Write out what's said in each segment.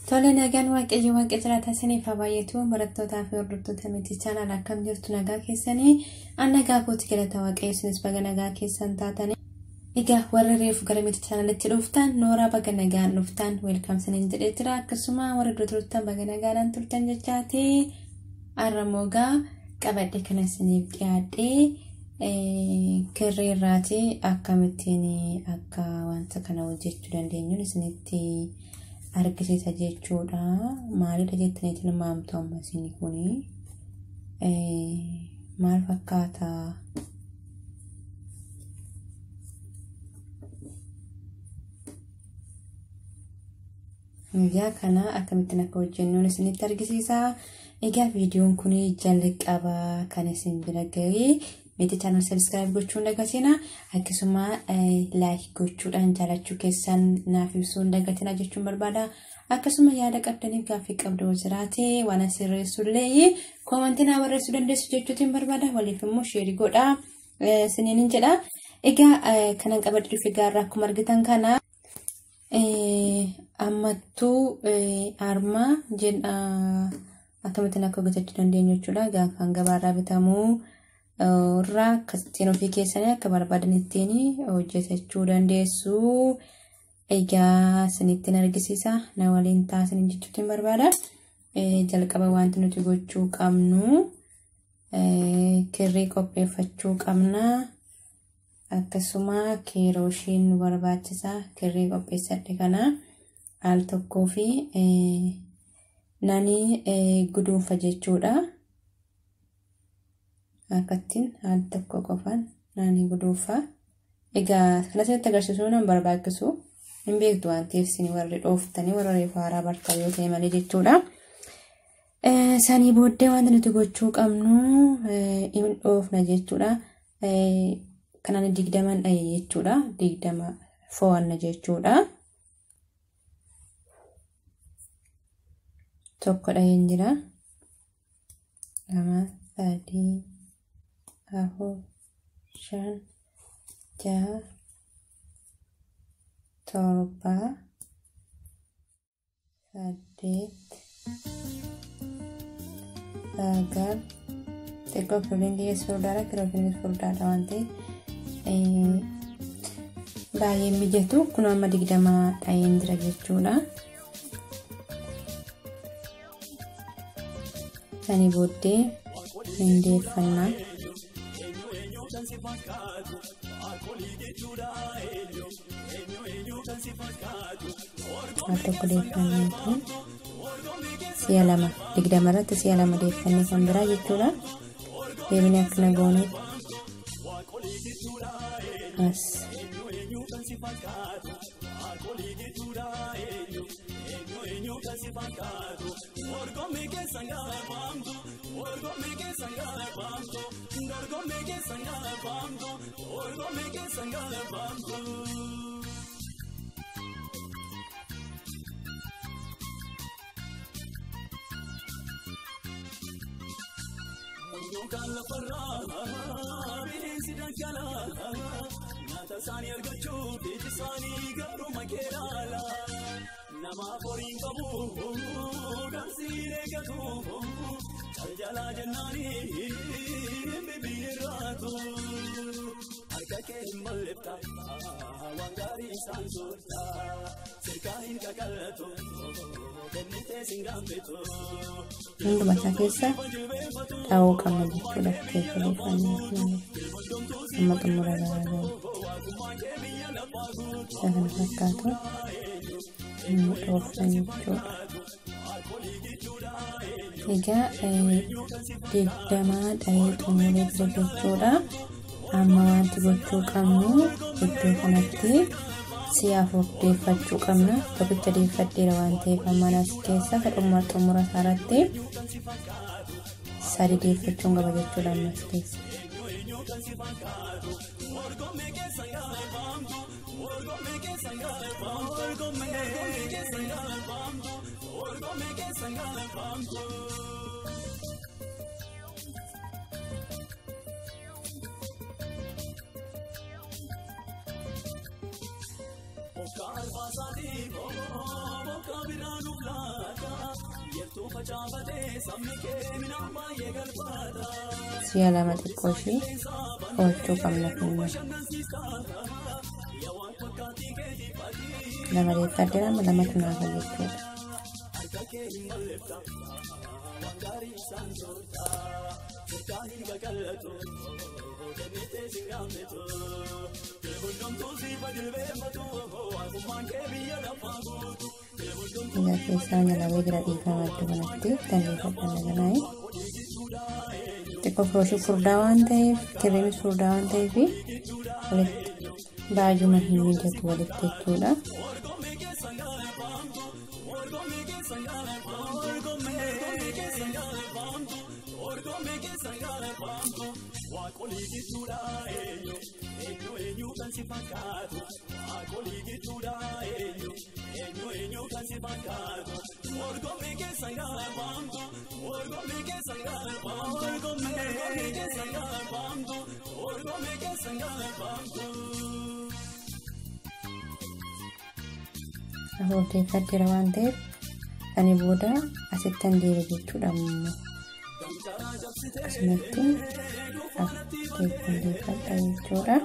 Tole nagaan waaqayyo waaqa jiraataa isiniif haa baay'atu barattootaa fi hordoftoota miti chaanaal akkam jirtu nagaa keessanii an nagaa kooti galata waaqayyo isinis baga nagaa keessan taatanii. Egaa warra reefu gara miti chaanaalitti dhuftan nooraa baga nagaan dhuftan weelkaam isiniin jedhee jira akkasuma warra dura turtan baga nagaadhaan turtan jechaati har'a qabadhe kana isiniif dhiyaadhee kirrii irraati akkamittiin akka wanta kana hojjechuu dandeenyuun isinitti argisiisa jechuudha. Maalidha jettanii tilmaamtu amma isin kuni maal fakkaata? Egaa kana akkamittiin akka hojjennuun isinitti argisiisa. Egaa viidiyoon kun jalqaba kan isin bira ga'ee miti chaanal subscribe gochuun dagatina akkasuma like gochuudhaan jaalachuu keessan naaf ibsuun dagatina jechuun barbaada. Akkasuma yaada qabdaniif gaaffii qabdu jiraate waan asirreessullee koomantii naa barreessuu dandeessu jechuutiin barbaada. Waliif immoo sheerii godhaa isiniin jedha. Egaa kanan qabadhe dhufe gaarraa akkuma argitan kana ammattuu armaa jedha akkamittiin akka hojjechuu dandeenyu jechuudha. Gaafaan gabaarraa bitamuu irraa akkasittiin ofii keessanii akka barbaadanittiin hojjetachuu dandeessu. Egaa isinittiin argisiisa. Na waliin taasisanii jechuutiin barbaada. Jalqaba wanti nuti gochuu qabnu kirrii qopheeffachuu qabna. Akkasuma keerooshiin nu barbaachisa. Kirrii qopheessadhe kana al tokkoo fi nani guduunfa jechuudha. Akkattiin al tokko qofaan nani guduunfa. Egaa kana isinitti agarsiisuu nan barbaachisu. Hin beektu waan ta'eef isin warri dhooftanii warra reefu haaraa bartaa yoo ta'e malee jechuudha. Sanii booddee wanti nuti gochuu qabnu hin dhoofna jechuudha. Kanaan 20 dhaye jechuudha. 20 fo'anna jechuudha. Tokko dhaheen jira. 2 3 4 5 6 7 8 9 xiqqoo kirriin kiyya furdaadha. Kirriin furdaadha waan ta'eef baay'ee mijatu. Kun amma 20 dhaheen jira jechuudha. Sanii booddee hindeeffannaa. Al tokko deeffanneetu si'a lama 20 irratti si'a lama deeffannee kan biraa jechuudha. Deebinee akkana gooneet as Hunduma isaa keessa dha'uu qabna jechuudha. Keessa deeffannee amma xumura garaa isa kana fakkaatu dhoofna jechuudha. Egaa 20 dhahee xumuree jira jechuudha. Amma wanti gochuu qabnu iddoo kanatti si'a 4 deeffachuu qabna. Tokkicha deeffadheera waan ta'eef amma as keessa kadhuma xumura isaarratti 3 deeffachuun qaba jechuudha ammas keessa. Si'a lama xiqqoo ishee oolchuu qabna kunimmoo. Lama deeffadde lama lamatu naafa jechuudha. Egaa keessaa nyalawee jira dhiifama iddoo kanatti dandeeffadha ganaayi. Xiqqoo firooshii furdaa waan ta'eef kirriinis furdaa waan ta'eef walitti baay'uma hin mijatu walitti jechuudha. Afuufdeeffadheera waan ta'eef ani booda asittan deebi'a jechuudha ammoo. Akkasumatti afuufdeeffadha jechuudha.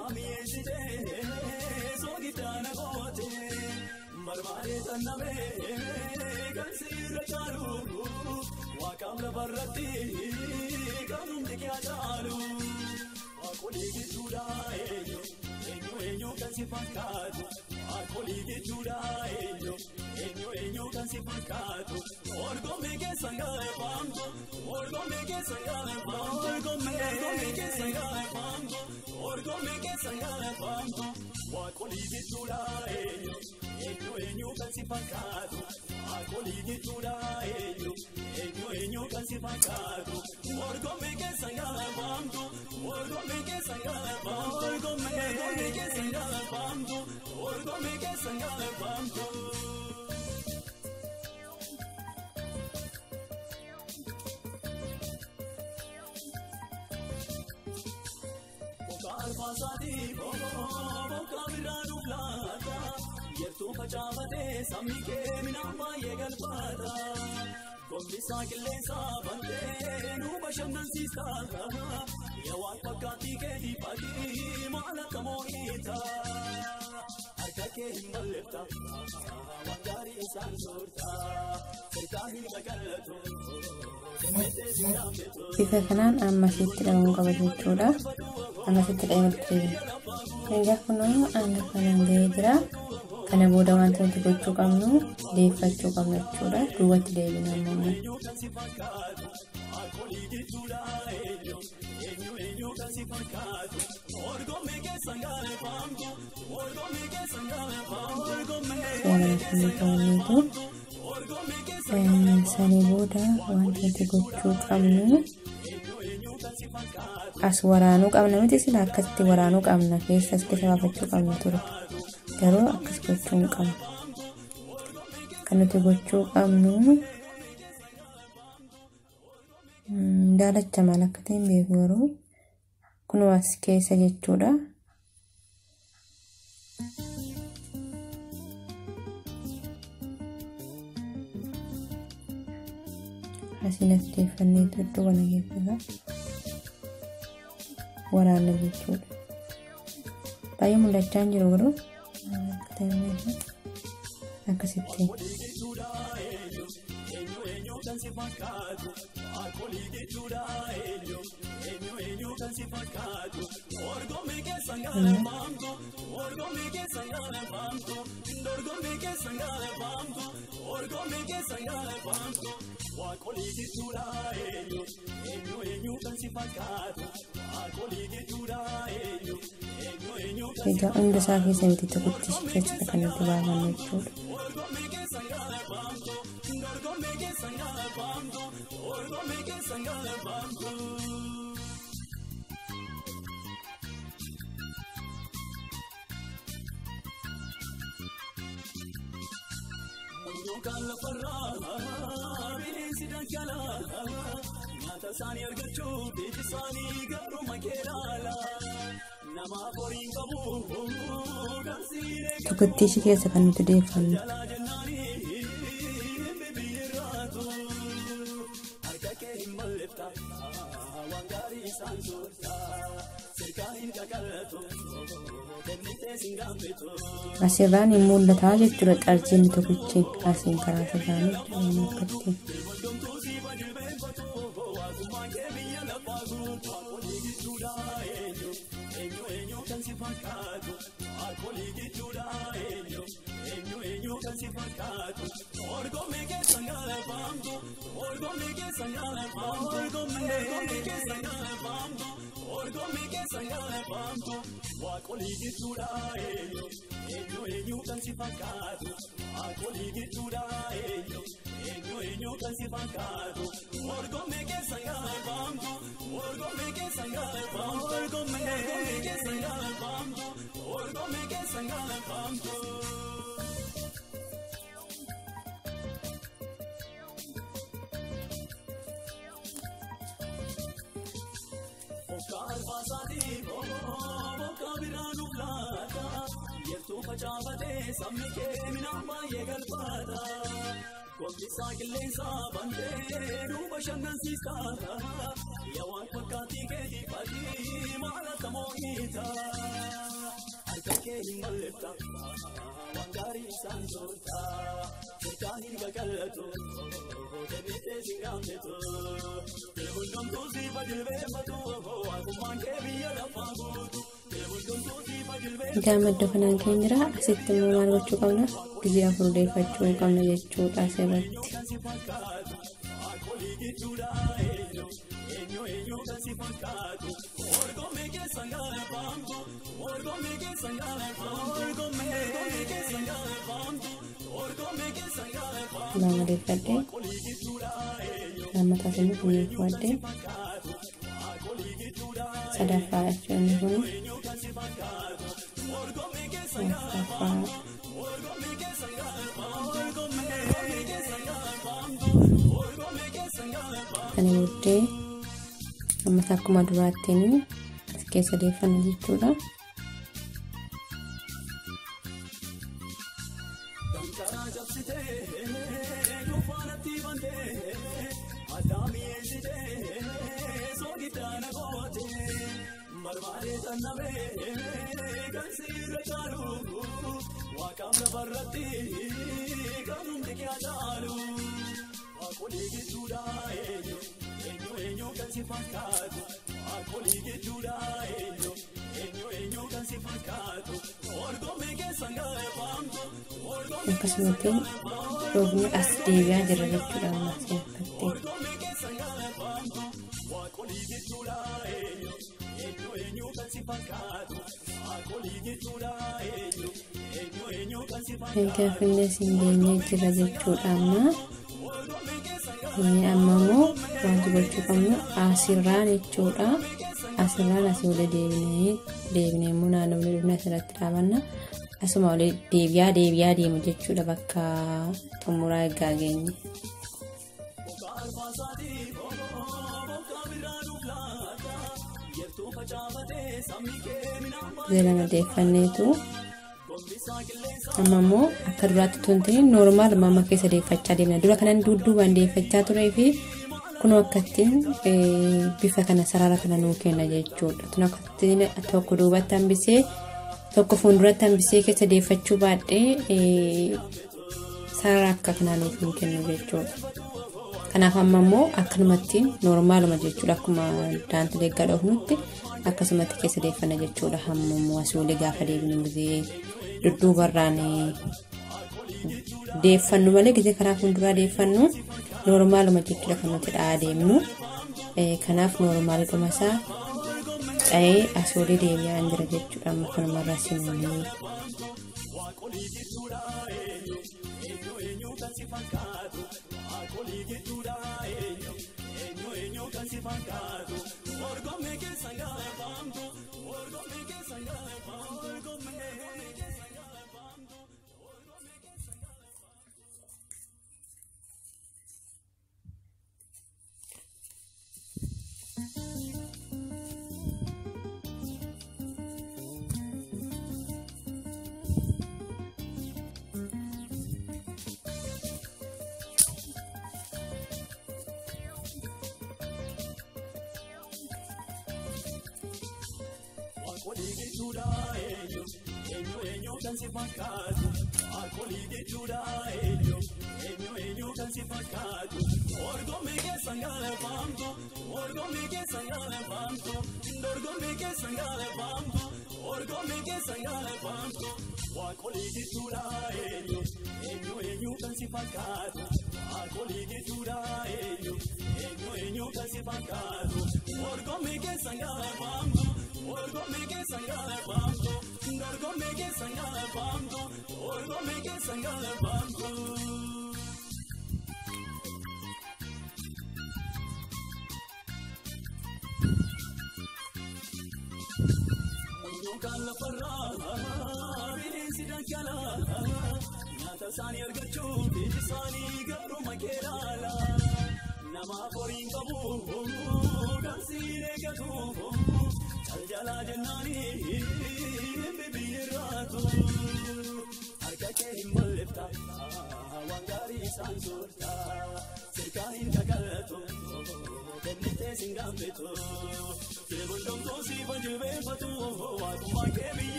Bifa kanaan amma asitti dhahamuu qaba jechuudha. Amma asitti dhahee walitti deebina. Egaa kunoo hanga kanaan gahee jira. Kana booda wanta nuti gochuu qabnu deeffachuu qabna jechuudha. Duubatti deebina ammoo. Sanii booda wanta nuti gochuu qabnu as waraanuu qabna miti sila akkasitti waraanuu qabna keessa as keessa baafachuu qabna ture. Garuu akkas gochuu hin qabnu. Kan nuti gochuu qabnu daalacha maal akka ta'e hin beeku garuu kunoo as keessa jechuudha. Asiin as deeffannee iddoo kana keessaa waraanna jechuudha. Baay'ee mul'achaa hin jiru garuu akkasitti. Egaa hunda isaa keessa miti tokkotti jechuudha kan nuti baafannu jechuudha. Tokkotti ishee keessa kan nuti deeffannu. Asirraan hin mul'ata jechuudha xarjiin tokkichi asiin karaa asirraan akkatti. Egaa iddoo kanaan kan jira asitti immoo maal gochuu qabna? Gizee afur deeffachuu qabna jechuudha asirratti. Lama deeffadhee lammataa immoo funyaan sadaffaa jechuun kun afuraffaa kana booddee ammas akkuma duraattiin as keessa deeffanna jechuudha. Akkasumatti dhoofni as deebi'aa jira jechuudha ammas akkatti. Egaa finne siin geenyee jira jechuudha amma. Amma immoo wanti gochuu qabnu asirraan jechuudha. Asirraan asii olee deebinee immoo naannoo dhufnee asirratti dhaabanna. Asuma olee deebi'aa deemu jechuudha bakka xumuraa egaa geenye. Lama deeffanneetu amma immoo akka duraatti tun ta'in noormaal amma keessa deeffachaa deemna. Dura kanan dudduubaan deeffachaa turee fi kunoo akkattiin bifa kana sarara kana nuu kenna jechuudha. Tun akkattiin tokko duubatti hambisee tokko fuulduratti hambisee keessa deeffachuu baadhee sarara akka kanaa nuuf hin kennu jechuudha. Kanaaf amma immoo akkanumatti noormaaluma jechuudha akkuma daantilee gadhoofnutti akkasumatti keessa deeffanna jechuudha. Hamma immoo asii olii gaafa deebinu gisee dudduubarraan deeffannu malee gisee karaa fuulduraa deeffannu noormaaluma jechuudha kan nuti dha'aa deemnu. Kanaaf noormaalidhuma isaa dha'ee asii olii deebi'aa jira jechuudha. Amma kanumarraa simuunee.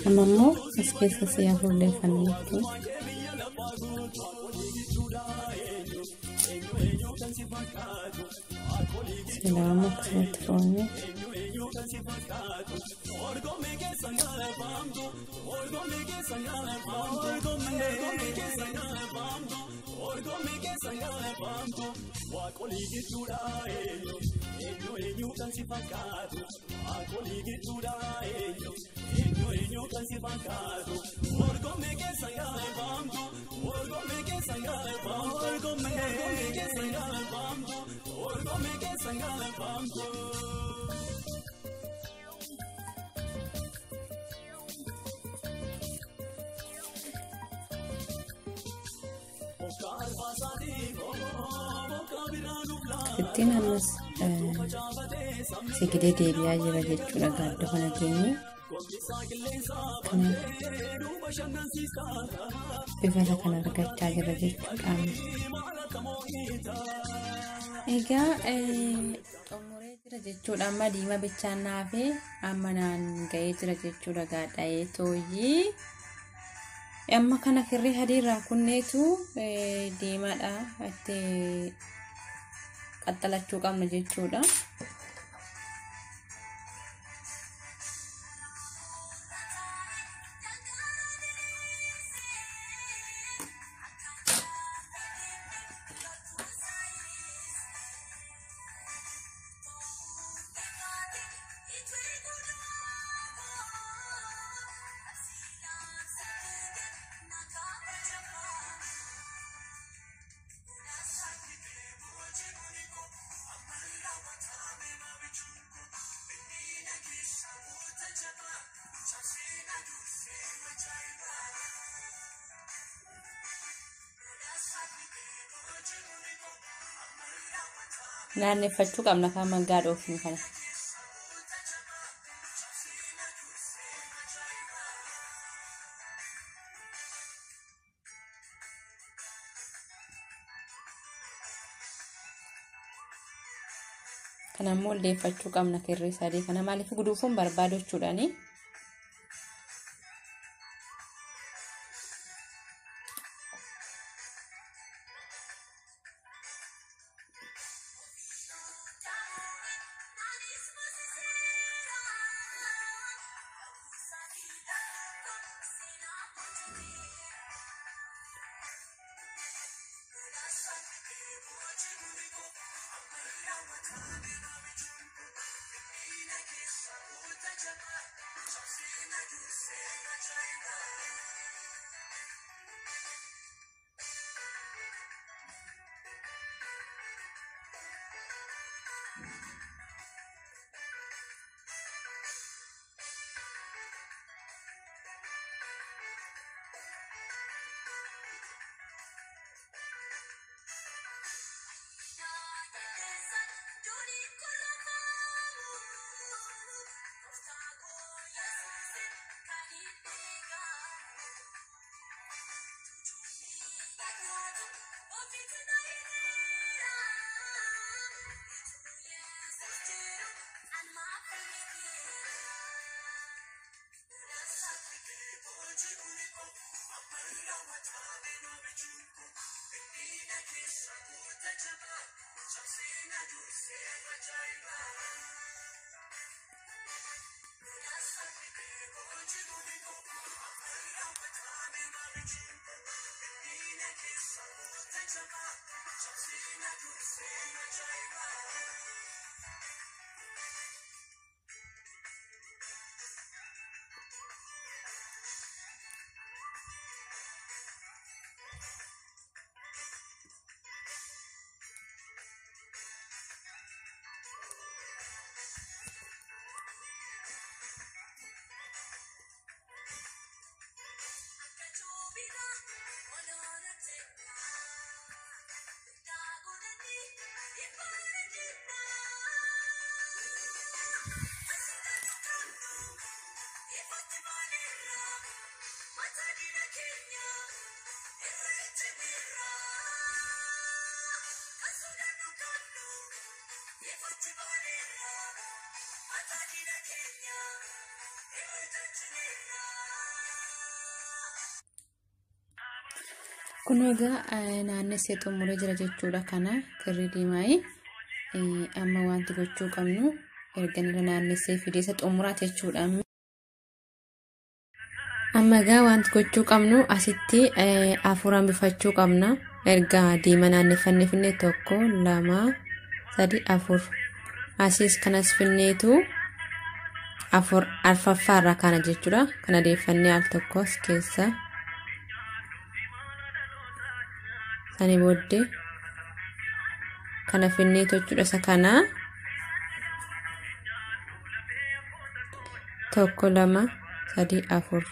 Amma immoo as keessa si'a fuulleeffanna jechuudha. Silaa immoo akkasumatti foonee Ittiin ammas sigidee deebi'aa jira jechuudha gaaddoo kana keenya. Kanaaf bifa isa kana argachaa jira jechuudha. Egaa xumuree jira jechuudha. Amma diimaa bichaan naafee amma naan ga'ee jira jechuudha gaadha'ee tooyyii. Amma kana kirrii adiirraa kunneetu diimaadha itti qaxxalachuu qabna jechuudha. Naanneffachuu qabna kan mangaa dhoofnu kana. Kana immoo oldeeffachuu qabna kirrii sadii kana maaliif guduufuun barbaadu jechuudhaani. Kun egaa naannessee xumuree jira jechuudha. Kana kirrii diimaa amma wanti gochuu qabnu erga irra naannessee fidee isa xumuraati jechuudha. Amma egaa wanti gochuu qabnu asitti afur hambifachuu qabna. Erga diimaa naanneffannee finne 1 2 3 4 asiis kanas finneetu 4 arfaffaarraa kana jechuudha. Kana deeffannee al tokko as keessa sani booddee kana finneetu jechuudha. Isa kana 1 2 3 4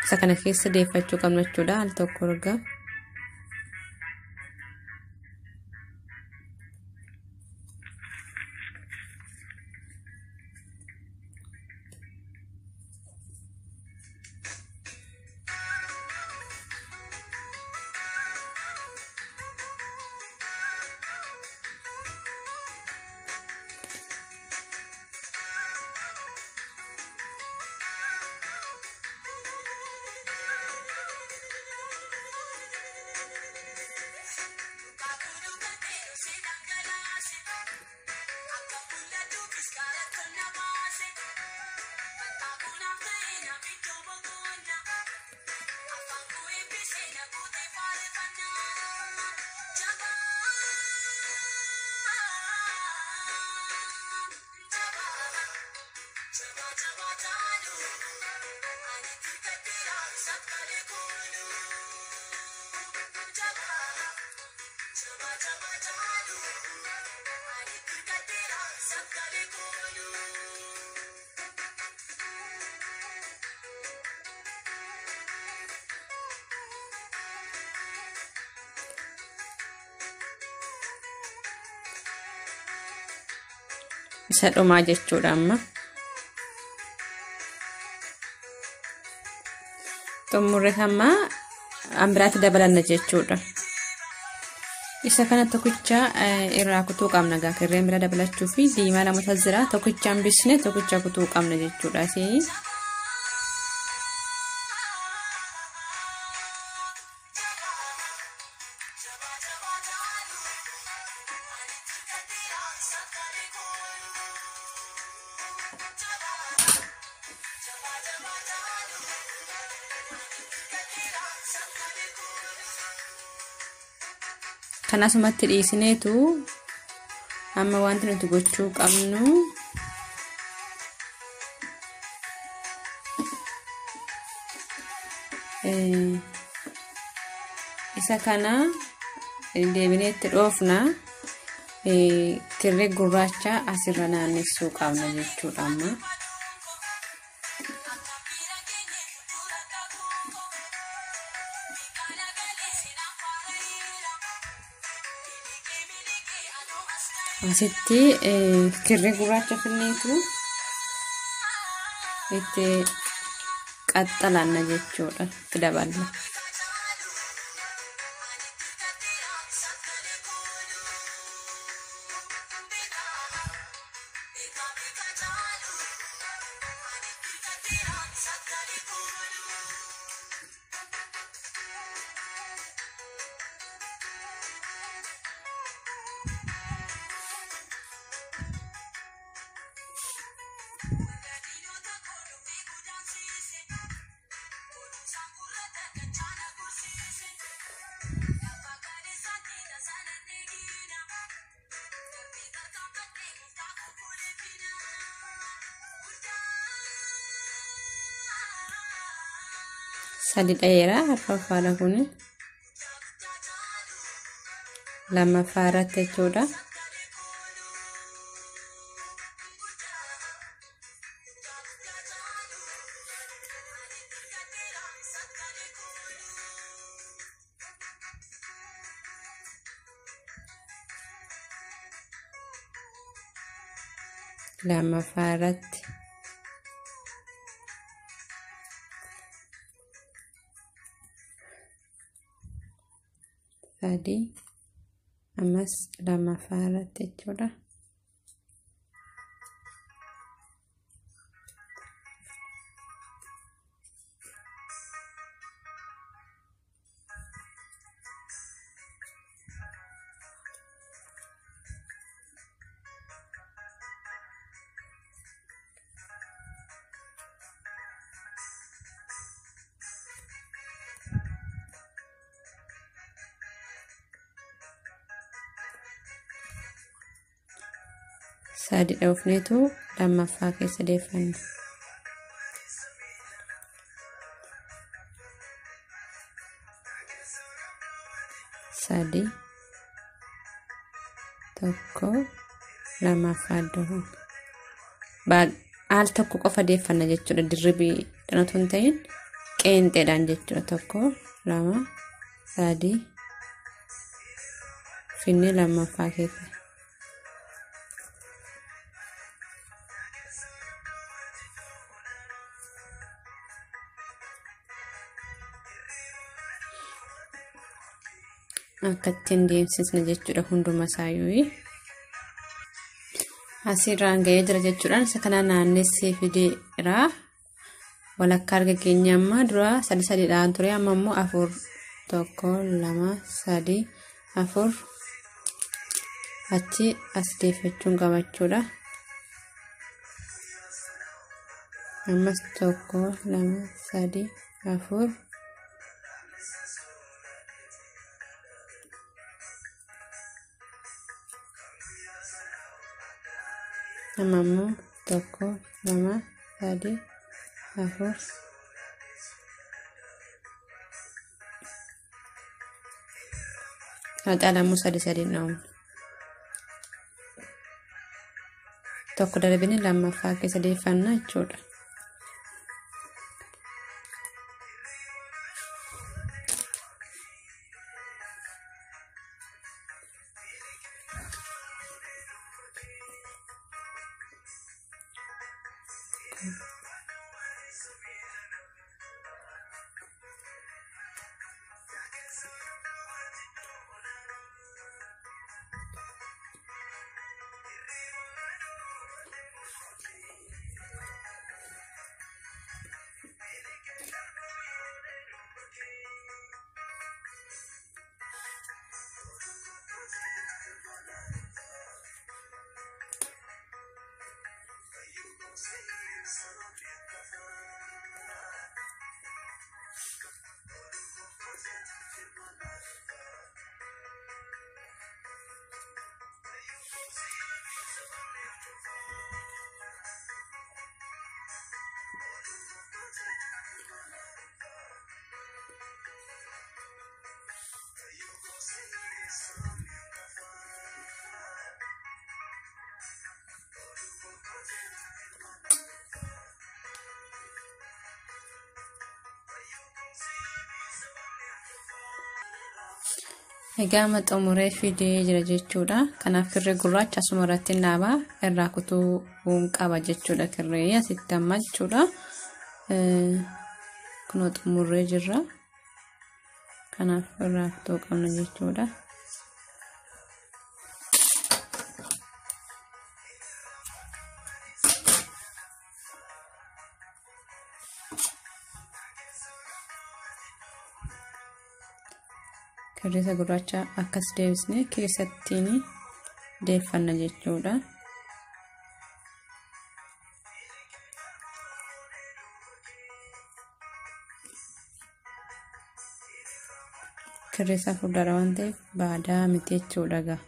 isa kana keessa deeffachuu qabna jechuudha. Al tokko erga isa dhumaa jechuudha. Amma xumurre amma biraatti dabalanna jechuudha. Isa kana tokkicha irraa kutuu qabna gaa kirreen bira dabalachuu fi diimaa lamata jira. Tokkicha hambisne tokkicha kutuu qabna jechuudha. Kanasumatti dhiisneetu amma wanti nuti gochuu qabnu isa kana deebineetti dhoofna. Kirree gurraacha asirra naannessuu qabna jechuudha amma. Asitti kirree gurraacha finneetu itti qaxxalanna jechuudha. Itti daballa. Sadi dheeraa arfaffaadha kun lammaffaa irratti jechuudha. Lammaffaa irratti sadii ammas lammaffaa irratti jechuudha. Sadi dhoofneetu lammaffaa keessa deeffanna. Sadi tokko lammaffaa iddoo al tokko qofa deeffanna jechuudha. Dirribii dhanatu hin ta'in qeenxeedhaan jechuudha. Tokko lama sadi finnee lammaffaa keessa. Akkattiin deemsisna jechuudha hunduma isaayyuu. Asirraan ga'ee jira jechuudhaan isa kana naannessee fideera. Walakkaa arga keenya amma dura sadi sadiidhaan ture amma immoo afur tokko lama sadi afur achi as deeffachuun qabachuudha. Ammas tokko lama sadi afur. Amma immoo tokko lama sadi afur haxaalamuu sadi sadi dha'uun tokko darbine lammaffaa keessa deeffannaa jechuudha. Egaa amma xumuree fidee jira jechuudha. Kanaaf kirree gurraacha asuma irratti dhaabaa irraa kutuu qaba jechuudha. Kirree asitti amma jechuudha. Kunoo xumurree jirra. Kanaaf irraa kutuu qabna jechuudha. Kirreessa gurraacha akkas deebisnee keessattiin deeffanna jechuudha. Kirreessa furdaadha waan ta'eef baadaa miti jechuudha gaa.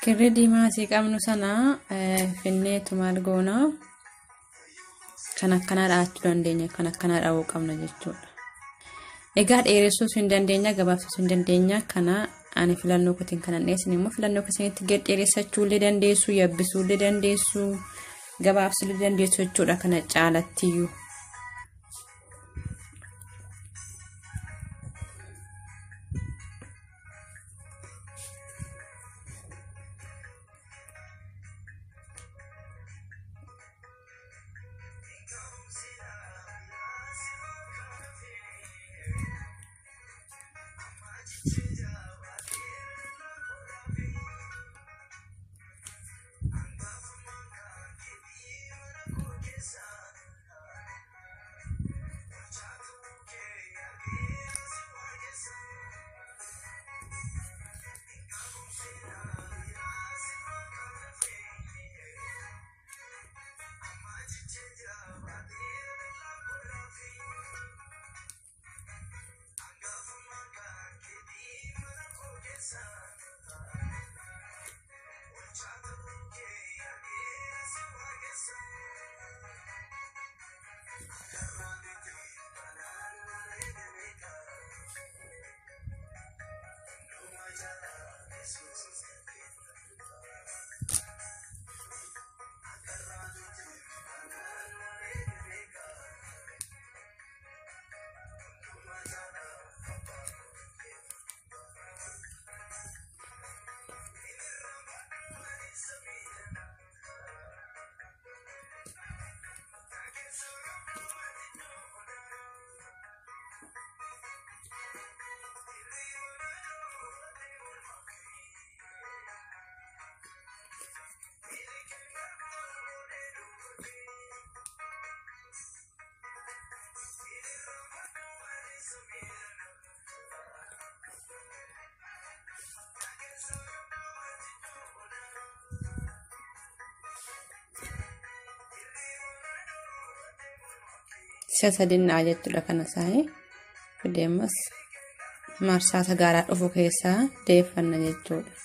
Kirrii diimaa asii qabnu sana finneetu maal goona kan akkanaa dhahachuu dandeenya, kan akkanaa dhahuu qabna jechuudha. Egaa dheeressuus hin dandeenya, gabaabsuus hin dandeenya. Kana ani filannoo kootiin kanan dhiyeessin immoo filannoo keessanitti gad dheeressachuullee dandeessu, yabbisuullee dandeessu, gabaabsuullee dandeessu jechuudha kana caalattiyyuu. Isa sadinnaa jechuudha kana isaanii fidee ammas marsaa sagaaraa dhufu keessaa deeffanna jechuudha.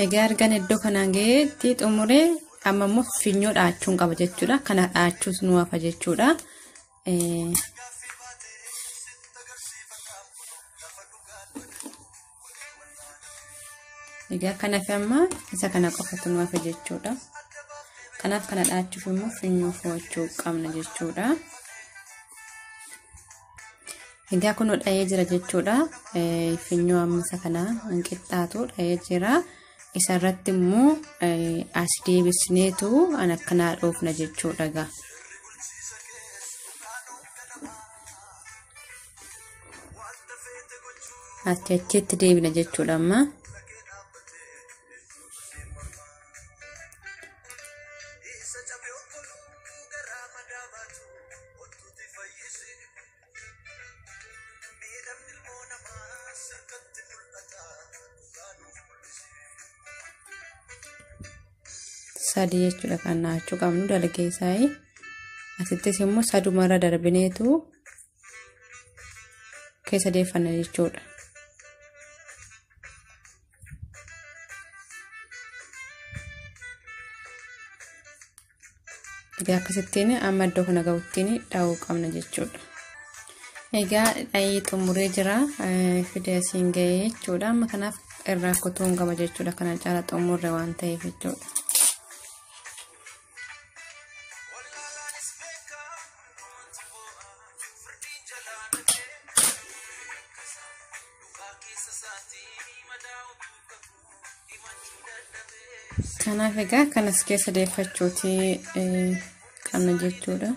Egaa argan iddoo kanaan gaheetti xumuree amma immoo finyoo dhahachuun qaba jechuudha. Kana dhahachuus nu hafa jechuudha. Egaa kanaaf amma isa kana qofatu nu hafa jechuudha. Kanaaf kana dhahachuuf immoo finyoo fo'achuu qabna jechuudha. Egaa kun dhahee jira jechuudha. Finyoo amma isa kana hin qixxaatu dhahee jira. Isarratti immoo as deebisneetu an akkanaa dhoofna jechuudha egaa. Achi achitti deebina jechuudha amma. Sadii jechuudha kan naachuu qabnu dalgee isaa. Asittis immoo sadumarra darbineetu keessa deeffanna jechuudha. Egaa akkasittiin amma iddoo kana ga'uttiin dha'uu qabna jechuudha. Egaa dha'ee xumuree jira. Fidee asiin ga'ee jechuudha. Amma kanaaf irraa kutuun qaba jechuudha. Kana caala xumurre waan ta'eef jechuudha. Kanaaf egaa kanas keessa deeffachuuti qabna jechuudha.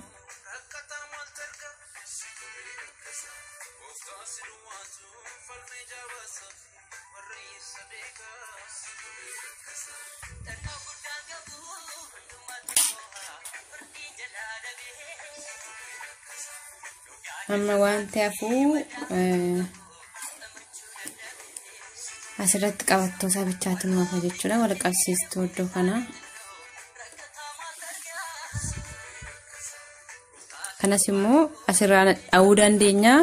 Amma wanti hafuu Asirratti qabattoo isaa bichaatu nu hafa jechuudha. Wal qabsiistuu iddoo kana. Kanas immoo asirraa dha'uu dandeenya.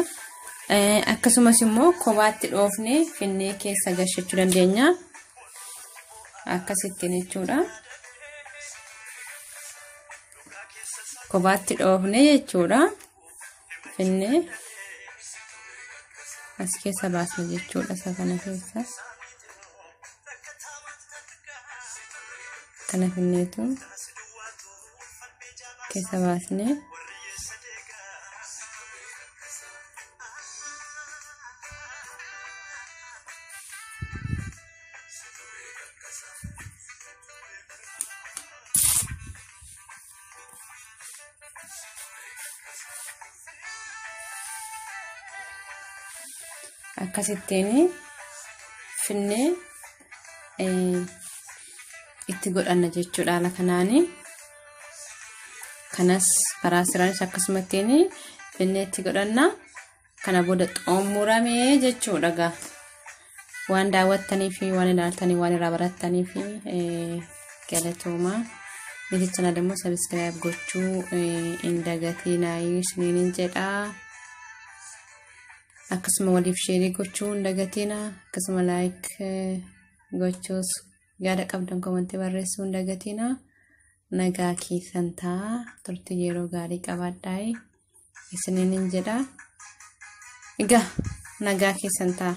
Akkasumas immoo kophaatti dhoofnee finnee keessa gashachuu dandeenya. Akkasittiin jechuudha. Kophaatti dhoofnee jechuudha. Finnee as keessa baasna jechuudha isa kana keessa. Kana finneetu keessa baasnee. Akkasittiin finnee itti godhanna jechuudha haala kanaani. Kanas karaa siraanis akkasumattiin finnee itti godhanna. Kana booda xumuramee jechuudha gaa. Waan daawwattanii fi waan ilaaltanii waan irraa barattanii fi galatoomaa. Miti channel immoo subscribe gochuu hin dagatinaa isiniin jedhaa. Akkasuma waliif share gochuu hin dagatinaa. Akkasuma like gochuus yaada qabdan comment barreessuu hin dagatinaa. Nagaa keessan ta'a. Turtii yeroo gaarii qabaadhaa isiniin jedha. Egaa nagaa keessan ta'a.